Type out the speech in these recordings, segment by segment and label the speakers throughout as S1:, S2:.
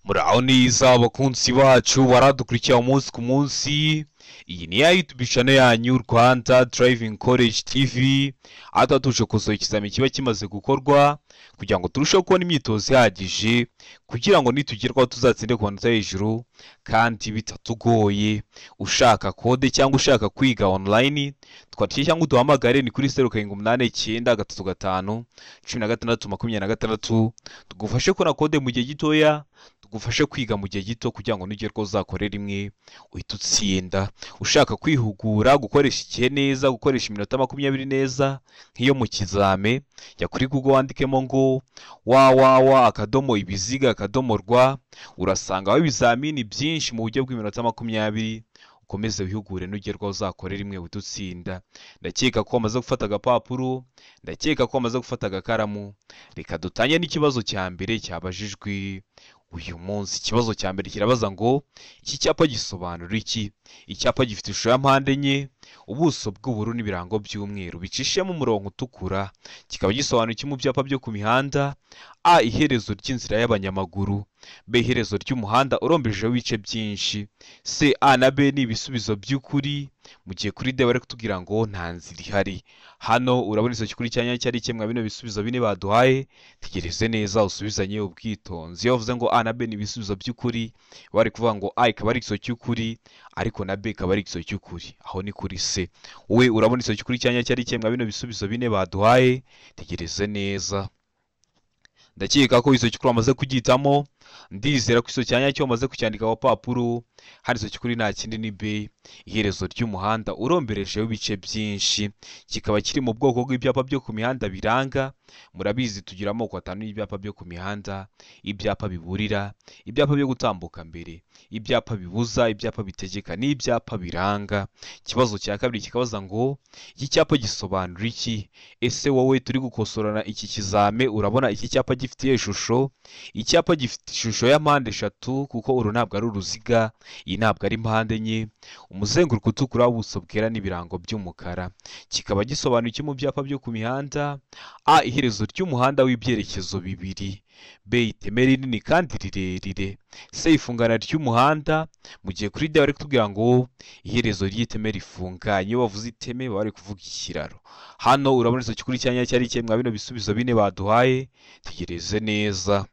S1: Muraho neza abakunzi bacu baradukurikira umunsi ku munsi. Iyi ni ya YouTube channel yanyu Rwanda Driving College TV, aho tuba tuje gukosora ikizamini kiba kimaze gukorwa kugira ngo turusheho kubona imyitozo ihagije, kugira ngo nitugerwaho tuzatsinde ku manota hejuru kandi bitatugoye. Ushaka kode cyangwa ushaka kwiga online, twandikire cyangwa uduhamagare ni kuri 0789 35 16 26, tugufashe kubona kode mu gihe gitoya, tugufashe kwiga mu gihe gito kugira ngo nugerwaho uzakore rimwe uhite utsinda. Ushaka kwihugura, gukoresha igihe neza, gukoresha iminota 20 neza nk'iyo mu kizame, jya kuri Google wandikemo ngo www.ibiziga.rwa, urasangaho ibizamini byinshi mu buryo bw'iminota 20. Ukomeze wihugure, nugerwaho uzakore rimwe uhite utsinda. Ndakeka ko wamaze gufata agapapuro, ndakeka ko wamaze gufata agakaramu. Reka dutangire n'ikibazo cya mbere cyabajijwe uyu munsi. Ikibazo cya mbere kirabaza ngo iki cyapa gisobanura iki? Icyapa gifite ishusho ya mpande enye, ubuso bw'ubururu n'ibirango by'umweru bicishijemo umurongo utukura, kikaba gisobanura iki mu byapa byo ku mihanda? A. Iherezo ry'inzira y'abanyamaguru. B. Iherezo ry'umuhanda uromberejeho ibice byinshi. C. A na B ni ibisubizo by'ukuri, mu gihe kuri D bari kutubwira ngo nta nzira ihari. Hano urabona iso kuri cyanya cyari kimwe bino bisubizo bine baduhaye. Tegereze neza usubizanye ubwitonzi. Iyo bavuze ngo A na B ni ibisubizo by'ukuri, bari kuvuga ngo A ikaba ari igiso cy'ukuri ariko na B ikaba ari igiso cy'ukuri, aho ni kuri C. Wowe urabona iso kuri cyanya cyari kimwe bino bisubizo bine baduhaye. Tegereze neza. Ndakeka ko iso cy'ukuri wamaze kugitamo, ndizera ko iso cyanya cyo wamaze kucyandika ku papuro. Hano iso cy'ukuri nta kindi ni B, iherezo ry'umuhanda uromberejeho ibice byinshi, kikaba kiri mu bwoko bw'ibyapa byo ku mihanda biranga. Murabizi tugira amoko atanu y'ibyapa byo ku mihanda: ibyapa biburira, ibyapa byo gutambuka mbere, ibyapa bibuza, ibyapa bitegeka n'ibyapa biranga. Ikibazo cya kabiri kikabaza ngo iki cyapa gisobanura iki? Ese wowe turi gukosorana iki kizame, urabona iki cyapa gifite ishusho? Icyapa gifite ishusho ya mpande eshatu, kuko uru ntabwo ari uruziga, iyi ntabwo ari mpande enye, umuzenguruko utukura, ubuso bwera n'ibirango by'umukara. Kikaba gisobanura iki mu byapa byo ku mihanda? A. Iherezo ry'umuhanda w'ibyerekezo bibiri. B. Iteme rinini kandi rirerire. C. Ifungana ry'umuhanda, mu gihe kuri D bari kutubwira ngo iherezo ry'iteme rifunganye. Iyo bavuze iteme baba bari kuvuga ikiraro. Hano urabona iso kuri cyanya cyari kimwe bino bisubizo bine baduhaye. Tegereze neza.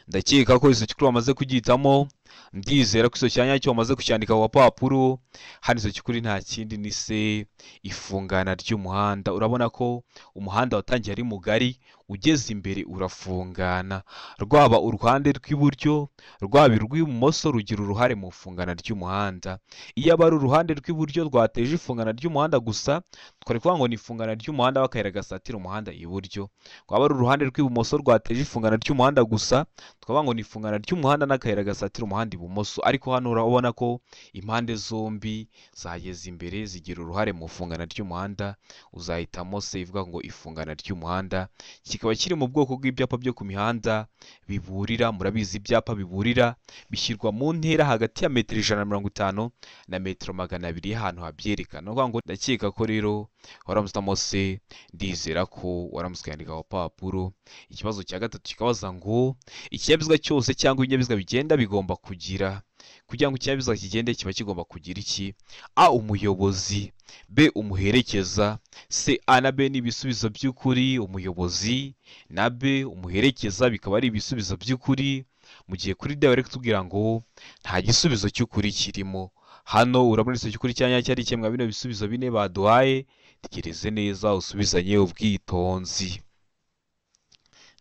S1: Ndakeka ko iso cy'ukuri wamaze kugitamo, ndizera ko iso cyanya cyo wamaze kucyandika ku papuro. Hano iso cy'ukuri nta kindi ni C, ifungana ry'umuhanda. Urabona ko umuhanda watangiye ari mugari, ugeze imbere urafungana. Rwaba uruhande rw'iburyo, rwaba urw'ibumoso rugira uruhare mu ifungana ry'umuhanda. Iyo aba ari uruhande rw'iburyo rwateje ifungana ry'umuhanda gusa, twari kuvuga ngo ni ifungana ry'umuhanda w'akayira gasatira umuhanda iburyo. Rwaba ari uruhande rw'ibumoso rwateje ifungana ry'umuhanda gusa, twavuga ngo ni ifungana ry'umuhanda n'akayira gasatira umuhanda ibumoso. Ariko hano urabona ko impande zombi zageze imbere zigira uruhare mu ifungana ry'umuhanda. Uzahitamo C ivuga ngo ifungana ry'umuhanda. Kikaba kiri mu bwoko bw'ibyapa byo ku mihanda biburira. Murabizi ibyapa biburira bishyirwa mu ntera hagati ya metero 150 na metero 200 y'ahantu habyerekana. Ni ukuvuga ngo ndakeka ko rero waramutse C, ndizera ko waramutse ukandika ku papuro. Ikibazo cya gatatu kikabaza ngo ikinyabiziga cyose cyangwa ibinyabiziga bigenda bigomba kugira, kugira ngo ikinyabiziga kigende kiba kigomba kugira iki? A. Umuyobozi. B. Umuherekeza. C. A na B ni ibisubizo by'ukuri, umuyobozi na B umuherekeza bikaba ari ibisubizo by'ukuri, mu gihe kuri D bari kutubwira ngo nta gisubizo cy'ukuri kirimo. Hano urabona iso cy'ukuri cyanya cyari kimwe bino bisubizo bine baduhaye. Tegereze neza usubizanye ubwitonzi.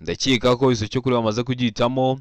S1: Ndakeka ko iso cy'ukuri wamaze kugitamo,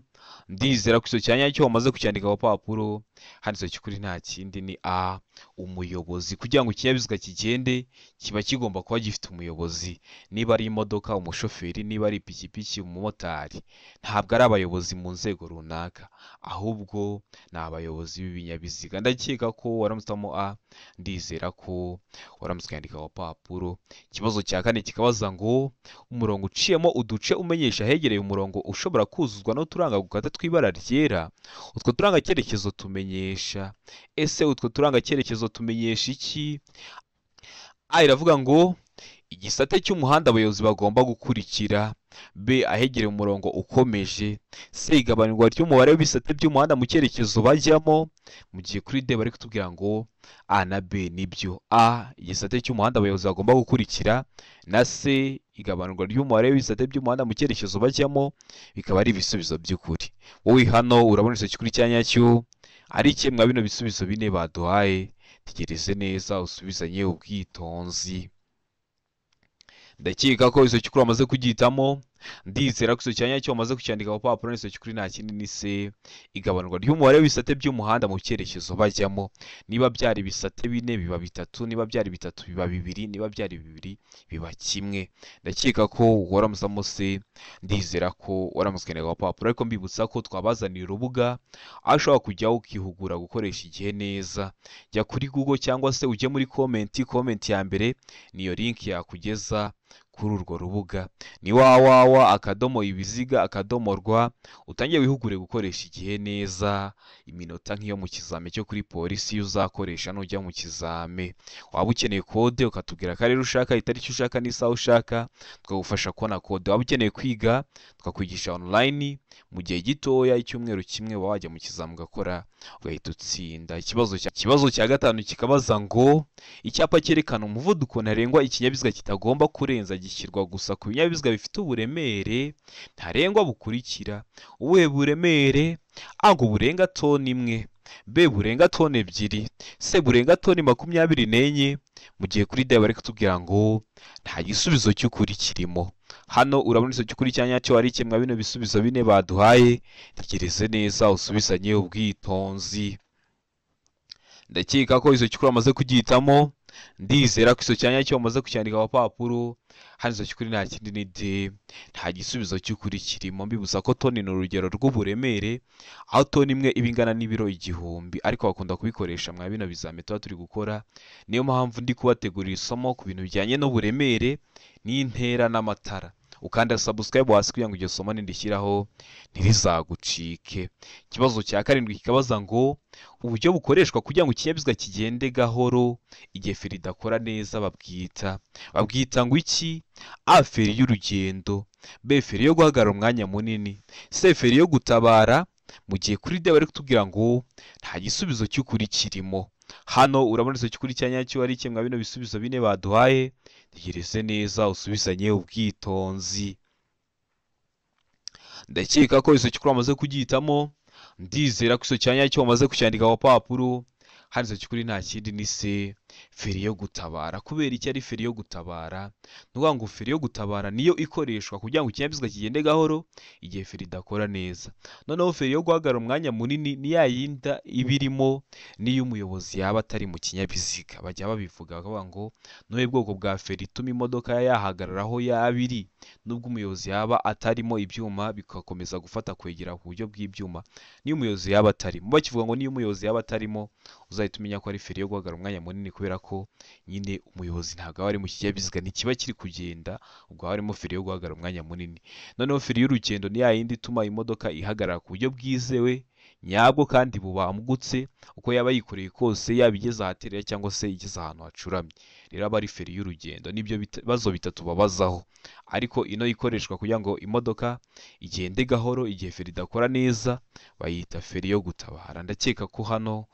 S1: ndizera ko iso cyanya cyo wamaze kucyandika ku papuro. Hano iso cy'ukuri nta kindi ni A, umuyobozi. Kugira ngo ikinyabiziga kigende kiba kigomba kuba gifite umuyobozi, niba ari imodoka umushoferi, niba ari ipikipiki umumotari. Ntabwo ari abayobozi mu nzego runaka, ahubwo ni abayobozi b'ibinyabiziga. Ndakeka ko waramutse A, ndizera ko waramutse ukandika ku papuro. Ikibazo cya kane kikabaza ngo umurongo uciyemo uduce umenyesha ahegereye umurongo ushobora kuzuzwa n'uturanga gukata tw'ibara ryera, utwo turanga cyerekezo tumenyesha. Ese utwo turanga cyerekezo tumenyesha iki? A iravuga ngo igisate cy'umuhanda abayobozi bagomba gukurikira, B ahegereye umurongo ukomeje, C igabanurwa ry'umubare w'ibisate by'umuhanda mu cyerekezo bajyamo. Mu gihe kuri D bari kutubwira ngo A na B nibyo. A igisate cy'umuhanda abayobozi bagomba gukurikira na C igabanurwa ry'umubare w'ibisate by'umuhanda mu cyerekezo bajyamo bikaba ari ibisubizo by'ukuri. Wowe hano urabona icyo cy'ukuri cya nyacyo ari kimwe bino bisubizo bine baduhaye. Tegereze neza usubizanye ubwitonzi. Ndakeka ko icyo cy'ukuri wamaze kugihitamo, ndizera ko icyo cya nyacyo wamaze kucyandika ku papuro. Icyo cy'ukuri nta kindi ni C igabanurwa ry'umubare w'ibisate by'umuhanda mu cyerekezo bajyamo. Niba byari ibisate bine biba bitatu, niba byari bitatu biba bibiri, niba byari bibiri biba kimwe. Ndakeka ko waramuzamo C, ndizera ko waramutse ukandika ku papuro. Ariko mbibutsa ko twabazaniye urubuga aho ushobora kujyaho ukihugura gukoresha igihe neza. Jya kuri Google cyangwa se ujye muri comment, comment ya mbere niyo link yakugeza kuri urwo rubuga. Ni www.ibiziga.rwa. Utangiye wihugure gukoresha igihe neza, iminota nk'iyo mu kizame cyo kuri polisi uzakoresha nujya mu kizame. Waba ukeneye kode ukatubwira akarere ushaka, itariki ushaka n'isaha ushaka, tukagufasha kubona kode. Waba ukeneye kwiga tukakwigisha online mu gihe gitoya, icyumweru kimwe waba wajya mu kizame ugakora ugahita utsinda. Ikibazo cya gatanu kikabaza ngo icyapa cyerekana umuvuduko ntarengwa ikinyabiziga kitagomba kurenza gishyirwa gusa ku binyabiziga bifite uburemere ntarengwa bukurikira. Ubuhe buremere? A ngo burenga toni imwe, B burenga toni ebyiri, C burenga toni 24. Mu gihe kuri D bari kutubwira ngo nta gisubizo cy'ukuri kirimo. Hano urabona icyo cy'ukuri cya nyacyo ari kimwe bino bisubizo bine baduhaye. Tekereze neza usubizanye ubwitonzi. Ndakeka ko icyo cy'ukuri wamaze kugihitamo, ndizera ko icyo cya nyacyo wamaze kucyandika ku papuro. Hano icyo cy'ukuri nta kindi ni D, nta gisubizo cy'ukuri kirimo. Mbibutsa ko toni ni urugero rw'uburemere, aho toni imwe iba ingana n'ibiro 1000, ariko bakunda kubikoresha mwa bino bizame tuba turi gukora. Niyo mpamvu ndi kubategurira isomo ku bintu bijyanye n'uburemere n'intera n'amatara. Ukanda subscribe hasi kugira ngo iryo somo nindishyiraho ntirizagucike. Ikibazo cya karindwi kikabaza ngo uburyo bukoreshwa kugira ngo ikinyabiziga kigende gahoro igihe feri idakora neza babwita ngo iki? A feri y'urugendo, B feri yo guhagarara umwanya munini, C feri yo gutabara. Mu gihe kuri D bari kutubwira ngo nta gisubizo cy'ukuri kirimo. Hano urabona icyo cy'ukuri cya nyacyo ari kimwe bino bisubizo bine baduhaye. Tegereze neza usubizanye ubwitonzi. Ndakeka ko icyo cy'ukuri wamaze kugihitamo, ndizera ko icyo cya nyacyo wamaze kucyandika ku papuro. Hano icyo cy'ukuri nta kindi ni C feri yo gutabara. Kubera iki ari feri yo gutabara? Ni ukuvuga ngo feri yo gutabara niyo ikoreshwa kugira ngo ikinyabiziga kigende gahoro igihe feri idakora neza. Noneho feri yo guhagarara umwanya munini ni ya yindi iba irimo n'iyo umuyobozi yaba atari mu kinyabiziga. Bajya babivuga bakavuga ngo n'ubuhe bwoko bwa feri ituma imodoka yahagarara aho yaba iri nubwo umuyobozi yaba atarimo, ibyuma bigakomeza gufata kwegera ku buryo bw'ibyuma niyo umuyobozi yaba atarimo. Bakivuga ngo niyo umuyobozi yaba atarimo uzahita umenya ko ari feri yo guhagarara umwanya munini, kubera ko nyine umuyobozi ntabwo aba ari mu kinyabiziga, ntikiba kiri kugenda, ubwo haba harimo feri yo guhagarara umwanya munini. Noneho feri y'urugendo ni ya yindi ituma imodoka ihagarara ku buryo bwizewe nyabwo kandi bubangutse, uko yaba yikoreye kose, yaba igeze ahaterera cyangwa se igeze ahantu hacuramye. Rero aba ari feri y'urugendo. Nibyo bibazo bitatu babazaho. Ariko ino ikoreshwa kugira ngo imodoka igende gahoro igihe feri idakora neza bayita feri yo gutabara. Ndakeka ko hano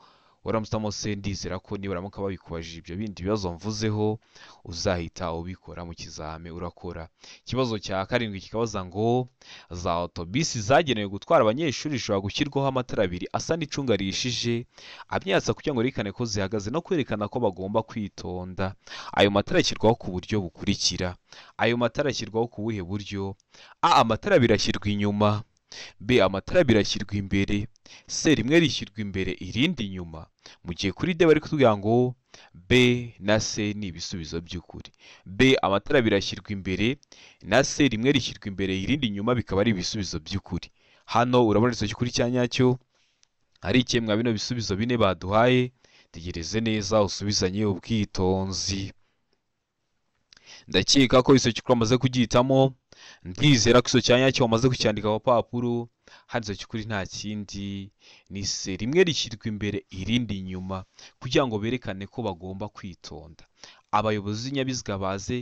S1: waramutse se, ndizera ko nibaramuka babikubajije ibyo bindi bibazo mvuzeho uzahita ubikora mu kizame urakora. Ikibazo cya karindwi kikabaza ngo za otobisi zagenewe gutwara abanyeshuri zishobora gushyirwaho amatara abiri asa n'icunga rihishije amyatsa kugira ngo yerekane ko zihagaze no kwerekana ko bagomba kwitonda. Ayo matara ashyirwaho ku buryo bukurikira. Ayo matara ashyirwaho ku buhe buryo? A amatara abiri ashyirwa inyuma, B amatara abiri ashyirwa imbere, C rimwe rishyirwa imbere irindi inyuma. Mu gihe kuri D bari kutubwira ngo B na C ni ibisubizo by'ukuri. B amatara abiri ashyirwa imbere na C rimwe rishyirwa imbere irindi inyuma bikaba ari ibisubizo by'ukuri. Hano urabona icyo cy'ukuri cya nyacyo ari ikemwa bino bisubizo bine baduhaye. Tegereze neza usubizanye ubwitonzi. Ndakeka ko icyo cy'ukuri wamaze kugihitamo, ndizera ko icyo cya nyacyo wamaze kucyandika ku papuro. Hano icyo cy'ukuri nta kindi ni C rimwe rishyirwa imbere irindi inyuma kugira ngo berekane ko bagomba kwitonda. Abayobozi b'ibinyabiziga baze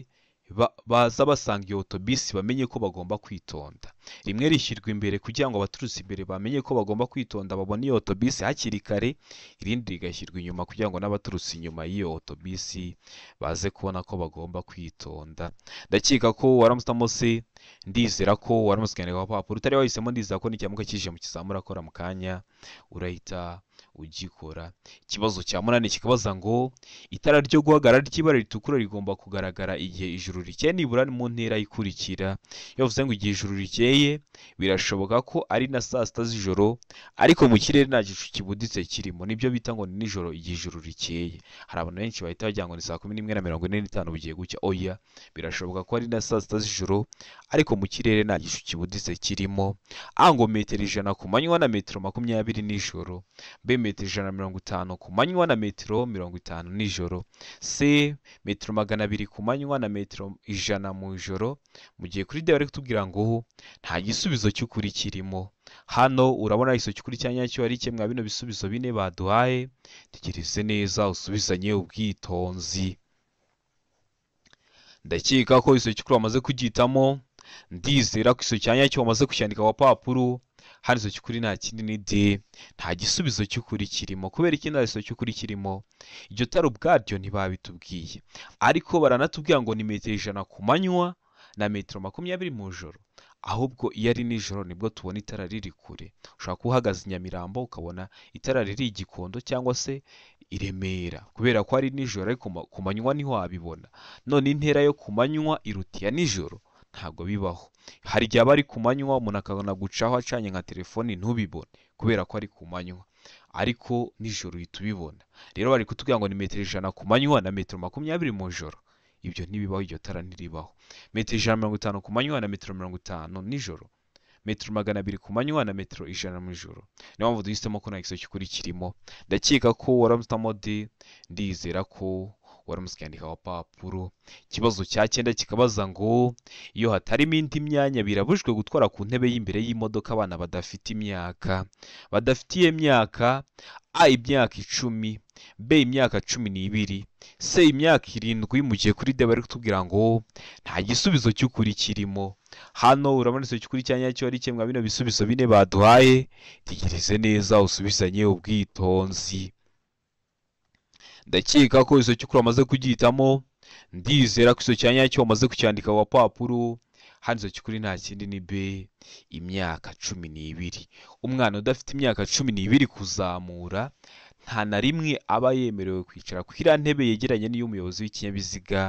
S1: baza basanga iyo otobisi bamenye ko bagomba kwitonda. Rimwe rishyirwa imbere kugira ngo abaturutse imbere bamenye ko bagomba kwitonda babone iyo otobisi hakiri kare, irindi rigashyirwa inyuma kugira ngo n'abaturutse inyuma y'iyo otobisi baze kubona ko bagomba kwitonda. Ndakeka ko waramusitamo se, ndizera ko waramutse ukandika ku gapapuro utari wahisemo, ndizera ko nikiramuka kije mu kizamini urakora mu kanya urahita ugikora. Ikibazo cya munani kikabaza ngo itara ryo guhagarara ry'ibara ritukura rigomba kugaragara igihe ijuru rikeye nibura mu ntera ikurikira. Iyo bavuze ngo igihe ijuru rikeye birashoboka ko ari na saa sita z'ijoro, ariko mu kirere nta gicu kibuditse kirimo, nibyo bita ngo ni nijoro igihe ijuru rikeye. Hari abantu benshi bahita bagira ngo ni saa 11:45 bugiye gucya. Oya, birashoboka ko ari na saa sita z'ijoro ariko mu kirere nta gicu kibuditse kirimo. A ngo metero 100 ku manywa na metero 20 nijoro, B metero 150 ku manywa na metero 50 nijoro, C metero 200 ku manywa na metero 100 mu ijoro. Mu gihe kuri D bari kutubwira ngo nta gisubizo cy'ukuri kirimo. Hano urabona igisubizo cy'ukuri cya nyacyo ari kimwe bino bisubizo bine baduhaye. Tegereze neza usubizanye ubwitonzi. Ndakeka ko igisubizo cy'ukuri wamaze kugihitamo, ndizera ko igisubizo cya nyacyo wamaze kucyandika ku gapapuro. Hano igisubizo cy'ukuri nta kindi ni D, nta gisubizo cy'ukuri kirimo. Kubera iki nta gisubizo cy'ukuri kirimo? Iryo tara ubwaryo ntibabitubwiye, ariko baranatubwira ngo ni metero 100 ku manywa na metero 20 mu ijoro. Ahubwo iyo ari nijoro nibwo tubona itara riri kure. Ushobora kuba uhagaze i Nyamirambo ukabona itara riri i Gikondo cyangwa se i Remera, kubera ko ari nijoro, ariko ku manywa ntiwabibona. None intera yo ku manywa iruta iya nijoro? Ntabwo bibaho. Hari igihe aba ari ku manywa umuntu akabona gucaho acanye nka telefoni ntubibone kubera ko ari ku manywa, ariko nijoro uhita ubibona. Rero bari kutubwira ngo ni metero 100 ku manywa na metero 20 mu ijoro. Ibyo ntibibaho, iryo tara ntiribaho. Metero 150 ku manywa na metero 50 nijoro, metero 200 ku manywa na metero 100 mu ijoro. Niyo mpamvu duhisemo ko nta gisubizo cy'ukuri kirimo. Ndakeka ko waramusitamo D, ndizera ko waramutse ukandika ku gapapuro. Ikibazo cya cyenda kikabaza ngo iyo hatarimo indi myanya birabujijwe gutwara ku ntebe y'imbere y'imodoka abana badafite imyaka, badafitiye myaka A imyaka 10, B imyaka 12, C imyaka 7. Mu gihe kuri D bari kutubwira ngo nta gisubizo cy'ukuri kirimo. Hano urabona igisubizo cy'ukuri cya nyacyo ari kimwe bino bisubizo bine baduhaye. Tegereze neza usubizanye ubwitonzi. Ndakeka ko igisubizo cy'ukuri wamaze kugihitamo, ndizera ko igisubizo cya nyacyo wamaze kucyandika ku gapapuro. Hano igisubizo cy'ukuri nta kindi ni B imyaka 12. Umwana udafite imyaka 12 kuzamura nta na rimwe aba yemerewe kwicara ku iriya ntebe yegeranye n'iy'umuyobozi w'ikinyabiziga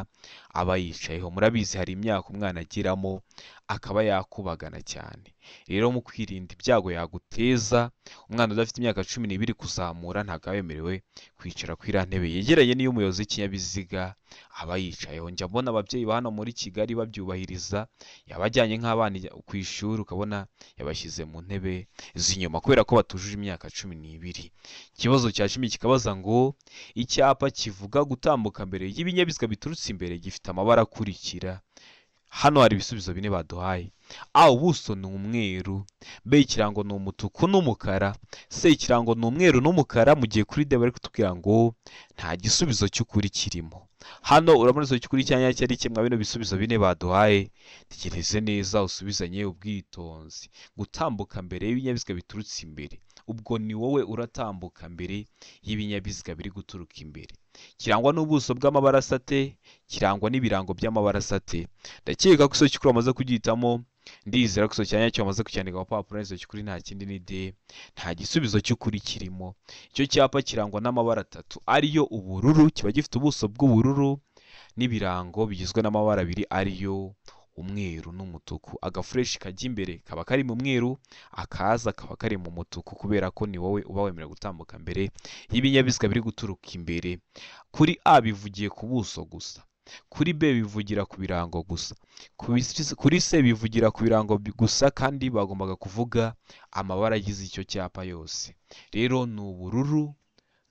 S1: aba yicayeho. Murabizi hari imyaka umwana ageramo akaba yakubagana cyane. Rero mu kwirinda ibyago yaguteza, umwana udafite imyaka 12 kuzamura ntabwo aba yemerewe kwicara ku iriya ntebe yegeranye n'iy'umuyobozi w'ikinyabiziga aba yicayeho. Njya mbona ababyeyi ba hano muri Kigali babyubahiriza, yabajyanye nk'abana ku ishuri ukabona yabashyize mu ntebe z'inyuma kubera ko batujuje imyaka 12. Ikibazo cya 10 kikabaza ngo icyapa kivuga gutambuka mbere y'ibinyabiziga biturutse imbere gifite amabara akurikira. Hano hari ibisubizo bine baduhaye. A ubuso ni umweru, B ikirango ni umutuku n'umukara, C ikirango ni umweru n'umukara. Mu gihe kuri D bari kutubwira ngo nta gisubizo cy'ukuri kirimo. Hano urabona igisubizo cy'ukuri cya nyacyo ari kimwe bino bisubizo bine baduhaye. Tegereze neza usubizanye ubwitonzi. Gutambuka mbere y'ibinyabiziga biturutse imbere, ubwo ni wowe uratambuka mbere y'ibinyabiziga biri guturuka imbere. Kirangwa n'ubuso bw'amabara asate, kirangwa n'ibirango by'amabara asate. Ndakeka ko igisubizo cy'ukuri wamaze kugihitamo, ndizera ko igisubizo cya nyacyo wamaze kucyandika ku gapapuro. Igisubizo cy'ukuri nta kindi ni D, nta gisubizo cy'ukuri kirimo. Icyo cyapa kirangwa n'amabara atatu ariyo ubururu, kiba gifite ubuso bw'ubururu n'ibirango bigizwe n'amabara abiri ariyo umweru n'umutuku. Agafureshi kajya imbere kaba kari mu mweru, akaza kaba kari mu mutuku, kubera ko ni wowe uba wemerewe gutambuka mbere y'ibinyabiziga biri guturuka imbere. Kuri A bivugiye ku buso gusa, kuri B bivugira ku birango gusa, kuri C bivugira ku birango gusa, kandi bagombaga kuvuga amabara agize icyo cyapa yose. Rero ni ubururu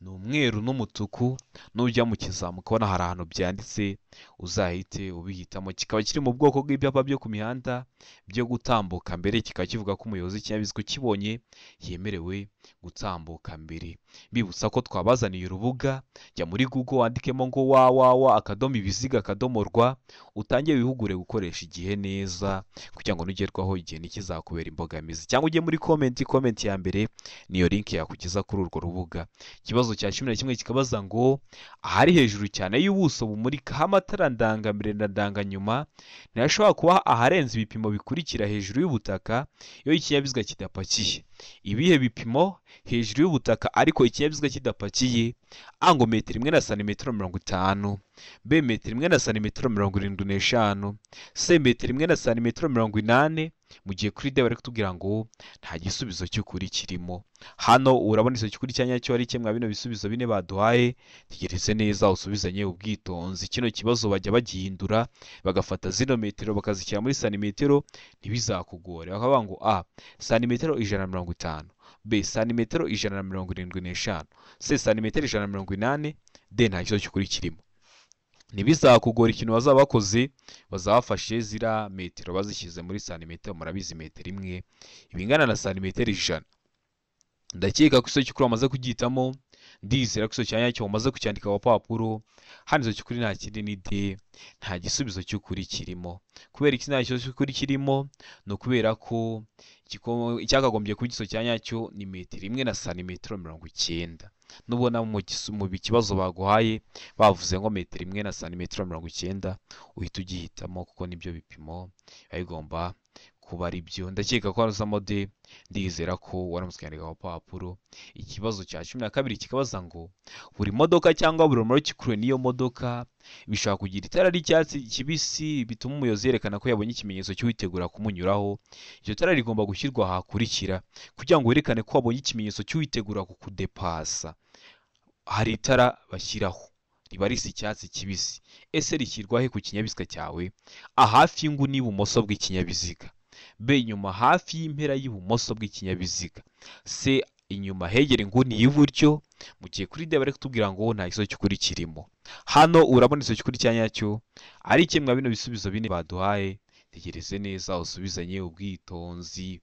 S1: Ni umweru n'umutuku. Nujya mu kizamu ukabona hari ahantu byanditse, uzahite ubihitamo. Kikaba kiri mu bwoko bw'ibyapa byo ku mihanda byo gutambuka mbere, kikaba kivuga ko umuyobozi w'ikinyabiziga ukibonye yemerewe gutambuka mbere. Bibutsa ko twabazaniye urubuga, jya muri Google wandikemo ngo www.ibiziga.rw, utangire wihugure gukoresha igihe neza kugira ngo nugerwaho igihe ntikizakubera imbogamizi, cyangwa ujye muri comment, comment ya mbere niyo link yakugeza kuri urwo rubuga. Ikibazo cya 11 kikabaza ngo ahari hejuru cyane y'ubuso bumurikaho amatara ndangambere na ndanganyuma ntihashobora kuba aharenze ibipimo bikurikira hejuru y'ubutaka iyo ikinyabiziga kidapakiye. Ibihe bipimo hejuru y'ubutaka ariko ikinyabiziga kidapakiye? A ngo metero 1 na santimetero 50, B metero 1 na santimetero 75, C metero 1 na santimetero 80, mu gihe kuri D bari kutubwira ngo nta gisubizo cy'ukuri kirimo. Hano urabona icyo cy'ukuri cya nyacyo ari kimwe bino bisubizo bine baduhaye. Tegereze neza usubizanye ubwitonzi. Kino kibazo bajya bagihindura bagafata zino metero bakazishyira muri santimetero, ntibizakugore. Bakavuga ngo A santimetero 150, B santimetero 175, C santimetero 180, D nta gisubizo cy'ukuri kirimo. Ntibizakugora, ikintu bazaba bakoze bazabafashe ziriya metero bazishyize muri santimetero, murabizi metero imwe ibingana na santimetero 100. Ndakeka ko icyo cy'ukuri wamaze kugihitamo, ndizera ko icyo cya nyacyo wamaze kucyandika ku papuro. Hano icyo cy'ukuri nta kindi ni D, nta gisubizo cy'ukuri kirimo. Kubera iki nta gisubizo cy'ukuri kirimo? Ni ukubera ko icyakagombye kuba igisubizo cya nyacyo ni metero 1 na santimetero 90. Nubona mu kibazo baguhaye bavuze ngo metero 1 na santimetero 90, uhita ugihitamo kuko nibyo bipimo biba bigomba kuba ari byo. Ndakeka ko waruzamo D, ndizera ko waramutse ukandika ku papuro. Ikibazo cya 12 kikabaza ngo buri modoka cyangwa buri rumuri ikuruwe n'iyo modoka bishobora kugira itara ry'icyatsi kibisi bituma umuyobozi yerekana ko yabonye ikimenyetso cy'uwitegura kumunyuraho. Iryo tara rigomba gushyirwa ahakurikira kugira ngo werekane ko wabonye ikimenyetso cy'uwitegura kukudepasa. Hari itara bashyiraho riba risa icyatsi kibisi. Ese rishyirwa he ku kinyabiziga cyawe? A hafi y'inguni y'ibumoso bw'ikinyabiziga, B inyuma hafi y'impera y'ibumoso bw'ikinyabiziga, C inyuma hegera inguni y'iburyo, mu gihe kuri D bari kutubwira ngo nta gisubizo cy'ukuri kirimo. Hano urabona igisubizo cy'ukuri cya nyacyo ari kimwe bino bisubizo bine baduhaye. Tegereze neza usubizanye ubwitonzi.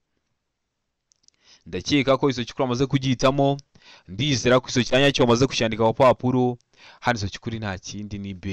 S1: Ndakeka ko igisubizo cy'ukuri wamaze kugihitamo, ndizera ko igisubizo cya nyacyo wamaze kucyandika ku papuro. Hano igisubizo cy'ukuri nta kindi ni B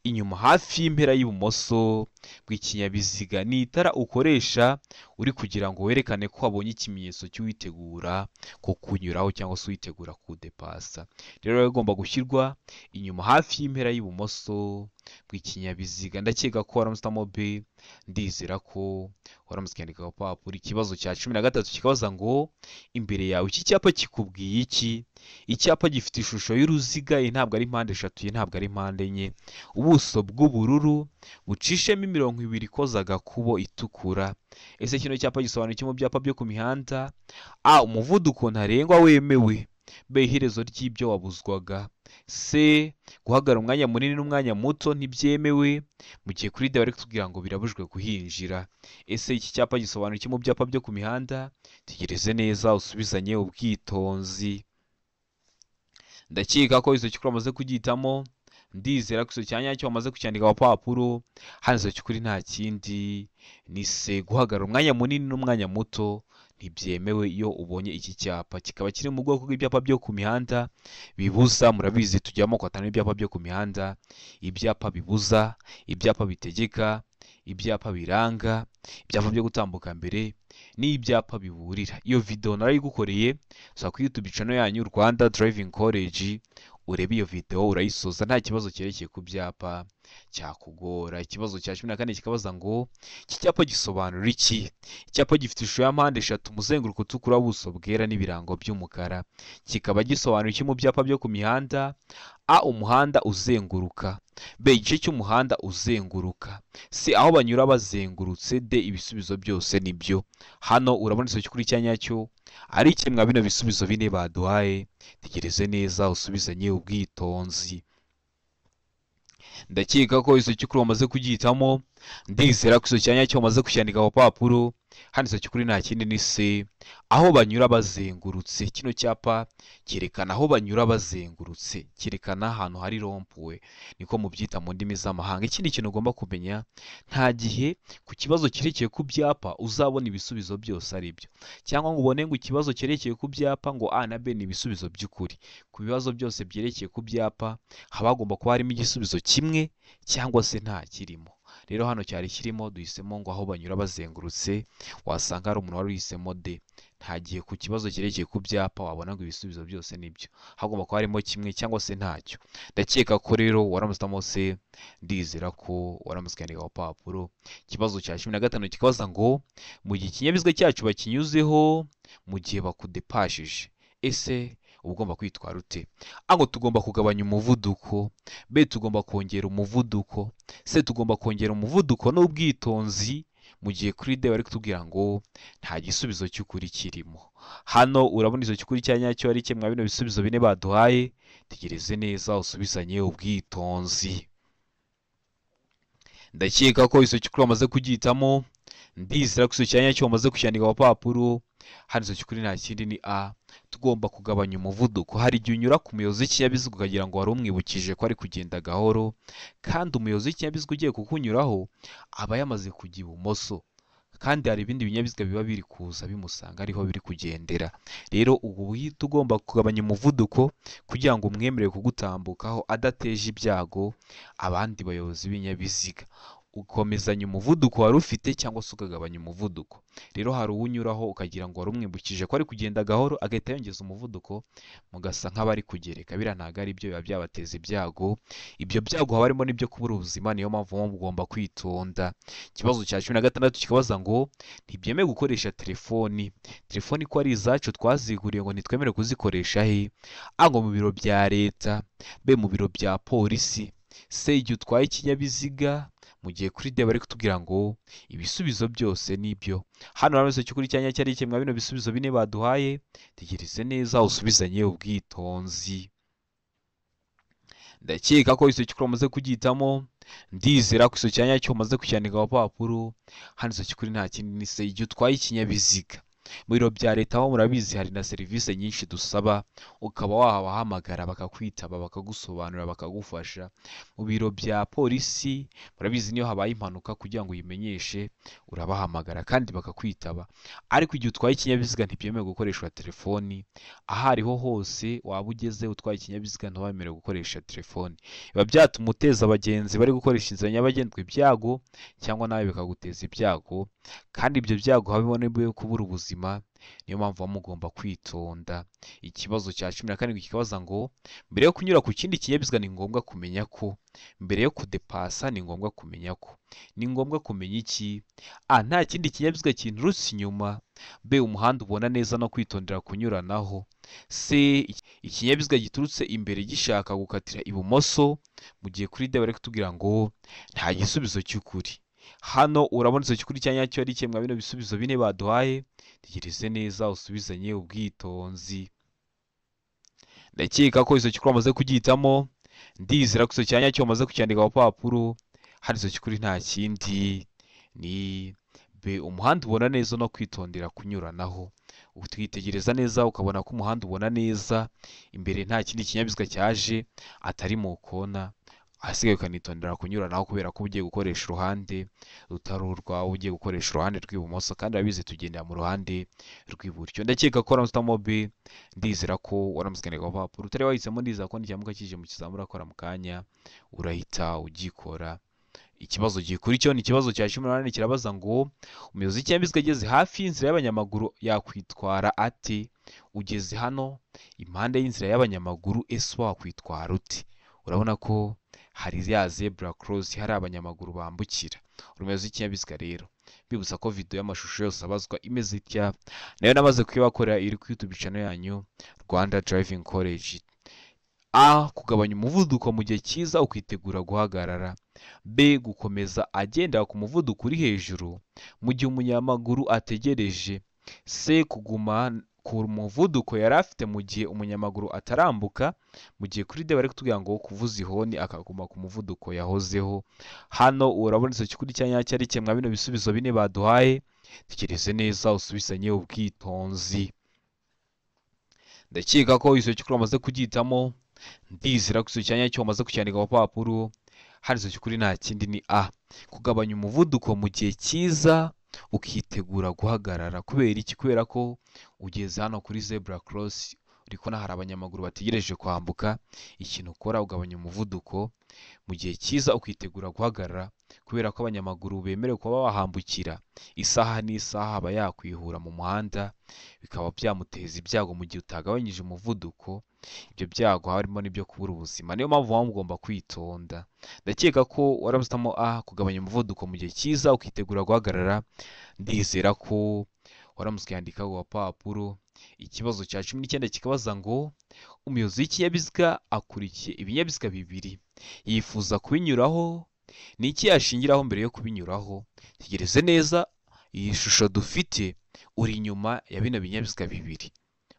S1: inyuma hafi y'impera y'ibumoso bw'ikinyabiziga. Ni itara ukoresha uri kugira ngo werekane ko wabonye ikimenyetso cy'uwitegura kukunyuraho cyangwa se uwitegura kudepasa. Rero bigomba gushyirwa inyuma hafi y'impera y'ibumoso bw'ikinyabiziga. Ndakeka ko waramutse B, ndizera ko waramutse ukandika ku papuro. Ikibazo cya 13 kikabaza ngo imbere yawe iki cyapa kikubwiye iki? Icyapa gifite ishusho y'uruziga, iyi ntabwo ari mpande eshatu, iyi ntabwo ari mpande enye, ubuso bw'ubururu bucishemo imirongo ibiri ikoze agakubo itukura. Ese kino cyapa gisobanura iki mu byapa byo ku mihanda? A umuvuduko ntarengwa wemewe, B iherezo ry'ibyo wabuzwaga, C guhagarara umwanya munini n'umwanya muto ntibyemewe, mu gihe kuri D bari kutubwira ngo birabujijwe kuhinjira. Ese iki cyapa gisobanura iki mu byapa byo ku mihanda? Tegereze neza usubizanye ubwitonzi. Ndakeka ko igisubizo cy'ukuri wamaze kugihitamo, ndizera ko igisubizo cya nyacyo wamaze kucyandika ku papuro. Hano igisubizo cy'ukuri nta kindi ni C guhagarara umwanya munini n'umwanya muto ntibyemewe iyo ubonye iki cyapa. Kikaba kiri mu bwoko bw'ibyapa byo ku mihanda bibuza, murabizi tujyamo kwatana n'ibyapa byo ku mihanda, ibyapa bibuza, ibyapa bitegeka, ibyapa biranga, ibyapa byo gutambuka mbere n'ibyapa biburira. Iyo video narayigukoreye, ushobora kuri YouTube channel yanyu Rwanda Driving College, urebe iyo video urayisoza nta kibazo cyerekeye ku byapa cyakugora. Ikibazo cya 14 kikabaza ngo iki cyapa gisobanura iki? Icyapa gifite ishusho ya mpande eshatu, umuzenguruko utukura, ubuso bwera n'ibirango by'umukara. Kikaba gisobanura iki mu byapa byo ku mihanda? A umuhanda uzenguruka, B igice cy'umuhanda uzenguruka, C aho banyura bazengurutse, D ibisubizo byose nibyo. Hano urabona igisubizo cy'ukuri cya nyacyo ari kimwe bino bisubizo bine baduhaye. Tegereze neza usubizanye ubwitonzi. Ndakeka ko igisubizo cy'ukuri wamaze kugihitamo, Ndizera ko icyo cyanya cyo umaze kucyandika ku papuro. Handitse cy'ukuri nta kindi ni C, aho banyura bazengurutse. Kino cyapa cyerekana aho banyura bazengurutse, cyerekana ahantu hari rompuwe, niko mubyita mu ndimi z'amahanga. Ikindi kintu ugomba kumenya, nta gihe ku kibazo cyerekeye ku byapa uzabona ibisubizo byose ari byo, cyangwa ngo ubone ngo ikibazo cyerekeye ku byapa ngo A na B ni ibisubizo by'ukuri. Ku bibazo byose byerekeye ku byapa haba hagomba kuba harimo igisubizo kimwe cyangwa se nta kirimo. Rero hano cyari kirimo, duhisemo ngo aho banyura bazengurutse, wasanga hari umuntu wari uhisemo D. Nta gihe ku kibazo cyerekeye ku byapa wabona ngo ibisubizo byose nibyo, hagomba kuba harimo kimwe cyangwa se ntacyo. Ndakeka ko rero waramutse se, ndizera ko waramutse ukandika ku papuro. Ikibazo cya 15 kikabaza ngo mu gihe ikinyabiziga cyacu bakinyuzeho mu gihe bakudepashije, ese uba ugomba kwitwara ute? A ngo tugomba kugabanya umuvuduko, B tugomba kongera umuvuduko, C tugomba kongera umuvuduko n'ubwitonzi, mu gihe kuri D bari kutubwira ngo nta gisubizo cy'ukuri kirimo. Hano urabona icyo cy'ukuri cya nyacyo ari kimwe bino bisubizo bine baduhaye. Tegereze neza usubizanye ubwitonzi. Ndakeka ko icyo cy'ukuri wamaze kugihitamo. Ndizera ko icyo cya nyacyo wamaze kucyandika ku papuro. Handitse cy'ukuri nta kindi ni A, tugomba kugabanya umuvuduko. Hari igihe unyura ku muyobozi w'ikinyabiziga ukagira ngo wari umwibukije ko ari kugenda gahoro, kandi umuyobozi w'ikinyabiziga ugiye kukunyuraho aba yamaze kujya ibumoso, kandi hari ibindi binyabiziga biba biri kuza bimusanga ariho biri kugendera. Rero ubu uhita ugomba kugabanya umuvuduko kugira ngo umwemerere kugutambukaho adateje ibyago abandi bayobozi b'ibinyabiziga. Ukomezanya umuvuduko wari ufite cyangwa se ukagabanya umuvuduko. Rero hari uwunyuraho ukagira ngo wari umwibukije ko ari kugenda gahoro, agahita yongeza umuvuduko, mugasa nk'abari kugereka. Biriya ntabwo ari byo, biba byabateza ibyago. Ibyo byago haba harimo n'ibyo kubura ubuzima, niyo mpamvu muba mugomba kwitonda. Ikibazo cya 16 kikabaza ngo ntibyemewe gukoresha telefoni. Telefoni ko ari izacu twaziguriye ngo ntitwemerewe kuzikoresha he? A ngo mu biro bya leta, B mu biro bya polisi, C igihe utwaye ikinyabiziga, mu gihe kuri D bari kutubwira ngo ibisubizo byose nibyo. Hano urabona cy'ukuri cyanya cyari kimwe bino bisubizo bine baduhaye. Tegereze neza usubizanye ubwitonzi. Ndakeka ko icyo cy'ukuri wamaze kugihitamo. Ndizera ko icyo cyanya cyo umaze kucyandika ku papuro. Handitse cy'ukuri nta kindi ni C igihe utwaye ikinyabiziga. Mu biro bya leta ho murabizi hari na serivisi nyinshi dusaba, ukaba wabahamagara bakakwitaba, bakagusobanurira, bakagufasha. Mu biro bya polisi murabizi niyo habaye impanuka kugira ngo uyimenyeshe urabahamagara kandi bakakwitaba. Ariko igihe utwaye ikinyabiziga ntibyemewe gukoresha telefoni. Aho ariho hose waba ugeze utwaye ikinyabiziga ntiwemerewe gukoresha telefoni. Biba byatuma uteza abagenzi bari gukoresha inzira nyabagendwa ibyago, cyangwa nawe bikaguteza ibyago, kandi ibyo byago habimo n'ibyo kubura ubuzima. Niyo mpamvu muba mugomba kwitonda. Ikibazo cya 17 kikabaza ngo mbere yo kunyura ku kindi kinyabiziga ni ngombwa kumenya ko, mbere yo kudepasa ni ngombwa kumenya ko, ni ngombwa kumenya iki? A nta kindi kinyabiziga kinturutse inyuma, B umuhanda ubona neza no kwitondera kunyuranaho, C ikinyabiziga giturutse imbere gishaka gukatira ibumoso, mu gihe kuri D bari kutubwira ngo nta gisubizo cy'ukuri. Hano urabona icyo cy'ukuri cya nyacyo ari kimwe bino bisubizo bine baduhaye. Tegereze neza usubizanye ubwitonzi. Ndakeka ko icyo cy'ukuri wamaze kugihitamo. Ndizera ko icyo cya nyacyo wamaze kucyandika ku papuro. Handitse cy'ukuri nta kindi ni B umuhanda ubona neza no kwitondera kunyuranaho. Utwitegereza neza ukabona ko umuhanda ubona neza, imbere nta kindi kinyabiziga cyaje atari mu kona, ahasigaye ukanitondera kunyuranaho kubera ko ugiye gukoresha uruhande rutari urwawe, ugiye gukoresha uruhande rw'ibumoso, kandi urabizi tugendera mu ruhande rw'iburyo. Ndakeka ko waramutse uhitamo B, ndizera ko waramutse ukandika ku papuro. Utari wahisemo ndizera ko n'ikimuga kije mu kizamura akora mu kanya urahita ugikora. Ikibazo gikurikiyeho ni ikibazo cya 18 kirabaza ngo umuyobozi w'ikinyabiziga ageze hafi y'inzira y'abanyamaguru yakwitwara ate? Ugeze hano impande y'inzira y'abanyamaguru, ese wakwitwara ute? Urabona ko hari ya zebra cross, hari abanyamaguru bambukira. Umuyobozi w'ikinyabiziga rero, bibutsa ko video y'amashusho yose abazwa imeze itya, nayo namaze kuyibakorera iri ku YouTube channel yanyu Rwanda Driving College. A kugabanya umuvuduko mu gihe cyiza ukitegura guhagarara, B gukomeza agendera ku muvuduko uri hejuru mu gihe umunyamaguru ategereje, C kuguma ku muvuduko yari afite mu gihe umunyamaguru atarambuka, mu gihe kuri D bari kutubwira ngo kuvuza ihoni akaguma ku muvuduko yahozeho. Hano urabona icyo kuri cya nyacyo ari kimwe bino bisubizo bine baduhaye. Tekereze neza usubizanye ubwitonzi. Ndakeka ko icyo cy'ukuri wamaze kugihitamo, ndizera ko icyo cya nyacyo wamaze kucyandika ku papuro. Hano icyo cy'ukuri nta kindi ni A, kugabanya umuvuduko mu gihe cyiza ukitegura guhagarara. Kubera iki? Kubera ko ugeze hano kuri zebra cross uri kubona hari abanyamaguru bategereje kwambuka, ikintu ukora ugabanya umuvuduko mu gihe cyiza ukitegura guhagarara, kubera ko abanyamaguru bemerewe kuba bahambukira isaha n'isaha aba yakwihura mu muhanda bikaba byamuteza ibyago mu gihe utagabanyije umuvuduko. Ibyo byago harimo n'ibyo kubura ubuzima, niyo mpamvu muba mugomba kwitonda. Ndakeka ko warabuzitamo A, kugabanya umuvuduko mu gihe cyiza ukitegura guhagarara. Ndizera ko waramutse ukiyandika ku gapapuro. Ikibazo cya 19 kikabaza ngo umuyobozi w'ikinyabiziga akurikiye ibinyabiziga bibiri yifuza kubinyuraho, ni iki yashingiraho mbere yo kubinyuraho? Tegereze neza iyi shusho dufite, uri inyuma ya bino binyabiziga bibiri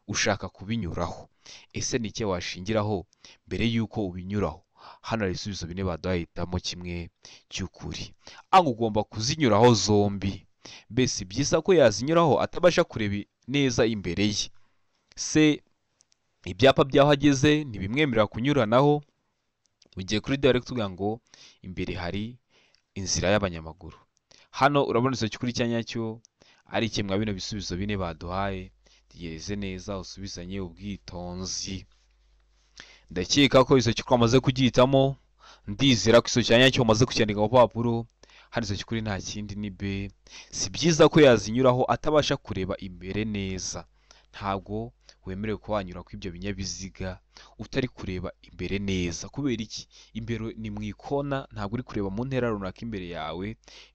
S1: ushaka kubinyuraho, ese ni iki washingiraho mbere y'uko ubinyuraho? Hano hari ibisubizo bine baduhaye, hitamo kimwe cy'ukuri. A, ugomba kuzinyuraho zombi, mbese byiza ko yazinyuraho atabasha kureba neza imbere ye. C, ibyapa by'aho ageze ntibimwemerera kunyuranaho, mu gihe kuri D bari kutubwira ngo imbere hari inzira y'abanyamaguru. Hano urabona icyo cy'ukuri cya nyacyo ari kimwe bino bisubizo bine baduhaye. Tegereze neza usubizanye ubwitonzi. Ndakeka ko icyo cy'ukuri wamaze kugihitamo, ndizera ko icyo cya nyacyo wamaze kucyandika ku papuro. Hano icyo cy'ukuri nta kindi ni B, si byiza ko yazinyuraho atabasha kureba imbere neza. Ntabwo wemerewe kuba wanyura kuri ibyo binyabiziga utari kureba imbere neza. Kubera iki? Imbere ni mu ikona, ntabwo uri kureba mu ntera runaka imbere yawe,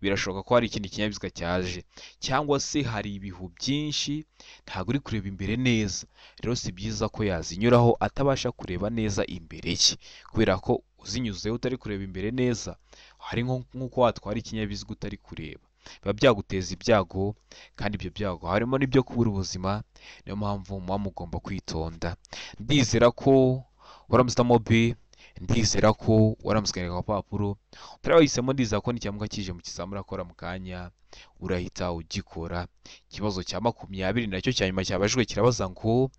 S1: birashoboka ko hari ikindi kinyabiziga cyaje, cyangwa se hari ibihu byinshi, ntabwo uri kureba imbere neza. Rero si byiza ko yazinyuraho atabasha kureba neza imbere ye, kubera ko uzinyuzeho utari kureba imbere neza, hari nk'uko watwara ikinyabiziga utari kureba, biba byaguteza ibyago, kandi ibyo byago harimo n'ibyo kubura ubuzima. Niyo mpamvu muba mugomba kwitonda. Ndizera ko waramutse B, ndizera ko waramutse ukandika ku papuro utari wahisemo, ndizera ko nicyamuka kije mu kizamura akora mu kanya urahita ugikora. Ikibazo cya 20 nacyo cya nyuma cyabajijwe kirabaza ngo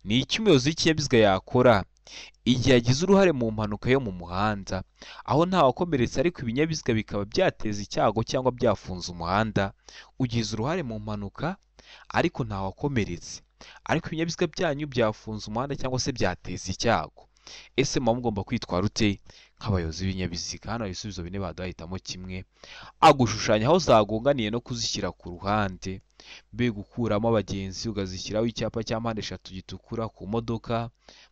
S1: ni iki umuyobozi w'ikinyabiziga yakora igihe yagize uruhare mu mpanuka yo mu muhanda, aho ntawakomeretse ariko ibinyabiziga bikaba byateza icyago cyangwa byafunze umuhanda. Ugize uruhare mu mpanuka ariko ntawakomeretse, ariko ibinyabiziga byanyu byafunze umuhanda cyangwa se byateza icyago, ese muba mugomba kwitwara ute nk'abayobozi b'ibinyabiziga? Hano hari ibisubizo bine baduhaye, hitamo kimwe. A, gushushanya aho zagonganiye no kuzishyira ku ruhande. B, gukuramo abagenzi ukazishyiraho icyapa cya mpande eshatu gitukura ku modoka.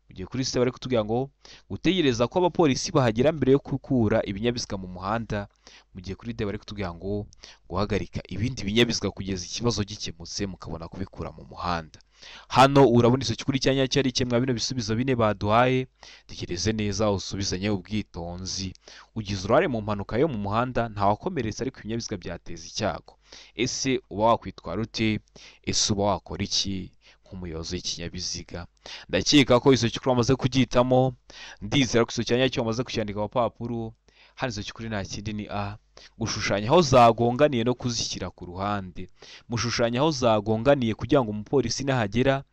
S1: Mu gihe kuri C bari kutubwira ngo gutegereza ko abapolisi bahagera mbere yo gukura ibinyabiziga mu muhanda. Mu gihe kuri D bari kutubwira ngo guhagarika ibindi binyabiziga kugeza ikibazo gikemutse mukabona kubikura mu muhanda. Hano urabona icyo cy'ukuri cya nyacyo ari kimwe bino bisubizo bine baduhaye. Tekereze neza usubizanye ubwitonzi. Ugize uruhare mu mpanuka yo mu muhanda, ntawakomeretse ariko ibinyabiziga byateza icyago, ese uba wakwitwara ute? Ese uba wakora iki nk'umuyobozi w'ikinyabiziga? Ndakeka ko icyo cy'ukuri wamaze kugihitamo, ndizera ko icyo cya nyacyo wamaze kucyandika ku papuro. Hano icyo cy'ukuri nta kindi ni A, gushushanya aho zagonganiye no kuzishyira ku ruhande. Mushushanya aho zagonganiye kugira ngo umupolisi nahagera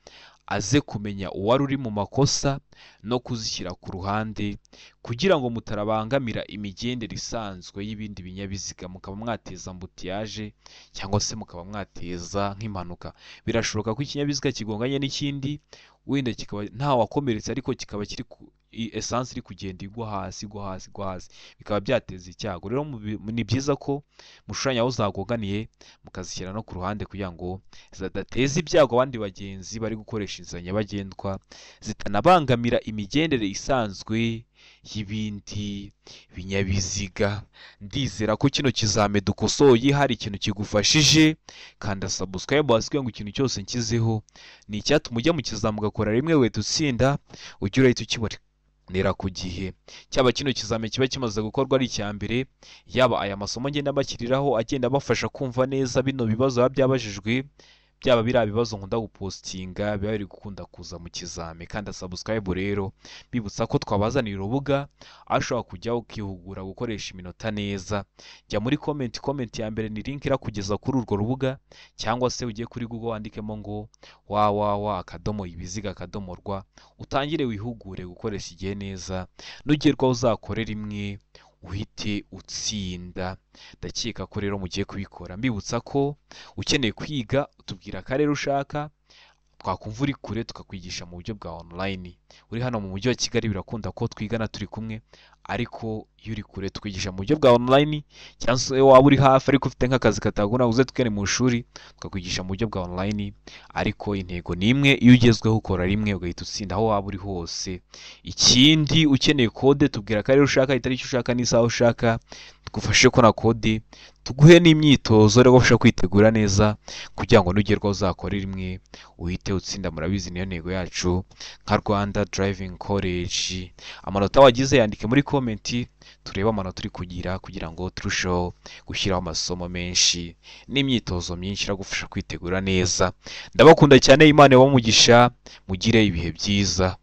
S1: aze kumenya uwari uri mu makosa, no kuzishyira ku ruhande kugira ngo mutarabangamira imigendere isanzwe y'ibindi binyabiziga, mukaba mwateza ambutiyaje cyangwa se mukaba mwateza nk'impanuka. Birashoboka ko ikinyabiziga kigonganye n'ikindi, wenda kikaba ntawakomeretse ariko kikaba kiri esanse iri kugenda igwa hasi igwa hasi igwa hasi, bikaba byateza icyago. Rero ni byiza ko mushushanya aho zagonganiye mukazishyira no ku ruhande kugira ngo zidateza ibyago abandi bagenzi bari gukoresha inzira nyabagendwa, zitanabangamira imigendere isanzwe y'ibindi binyabiziga. Ndizera ko kino kizame dukosoye hari ikintu kigufashije. Kanda subscribe hasi kugira ngo ikintu cyose nshyizeho ni icyatuma ujya mu kizami ugakora rimwe wihita utsinda, ujye urahita ukibonera ku gihe. Cyaba kino kizame kiba kimaze gukorwa ari icya mbere, yaba aya masomo ngenda mbashyiriraho agenda abafasha kumva neza bino bibazo biba byabajijwe, Byaba biriya bibazo nkunda gupostinga biba biri gukunda kuza mu kizami. Kanda subscribe rero, bibutsa ko twabazaniye urubuga aho ushobora kujya ukihugura gukoresha iminota neza. Jya muri comment, comment ya mbere ni link irakugeza kuri urwo rubuga, cyangwa se ugiye kuri Google wandikemo ngo www.ibiziga.rw, utangire wihugure gukoresha igihe neza. Nugerwaho uzakore rimwe uhite utsinda. Ndakeka ko rero mugiye kubikora. Mbibutsa ko ukeneye kwiga utubwira akarere ushaka, twakumva uri kure tukakwigisha mu buryo bwa online. Uri hano mu mujyi wa Kigali birakunda ko twigana turi kumwe, ariko iyo uri kure twigisha mu buryo bwa online, cyangwa se waba uri hafi ariko ufite nk'akazi kataguna uze twigane mu ishuri tukakwigisha mu buryo bwa online. Ariko intego ni imwe, iyo ugezweho ukora rimwe ugahita utsinda aho waba uri hose. Ikindi, ukeneye kode tubwira akarere ushaka, itariki ushaka n'isaha ushaka, tugufashe kubona kode, tuguhe n'imyitozo iragufasha kwitegura neza kugira ngo nugerwaho uzakore rimwe uhite utsinda. Murabizi niyo ntego yacu nka Rwanda Driving College. Amanota wagize yandike muri comment, turebe amanota uri kugira kugira ngo turusheho gushyiraho amasomo menshi n'imyitozo myinshi iragufasha kwitegura neza. Ndabakunda cyane, Imana ibahe umugisha, mugire ibihe byiza.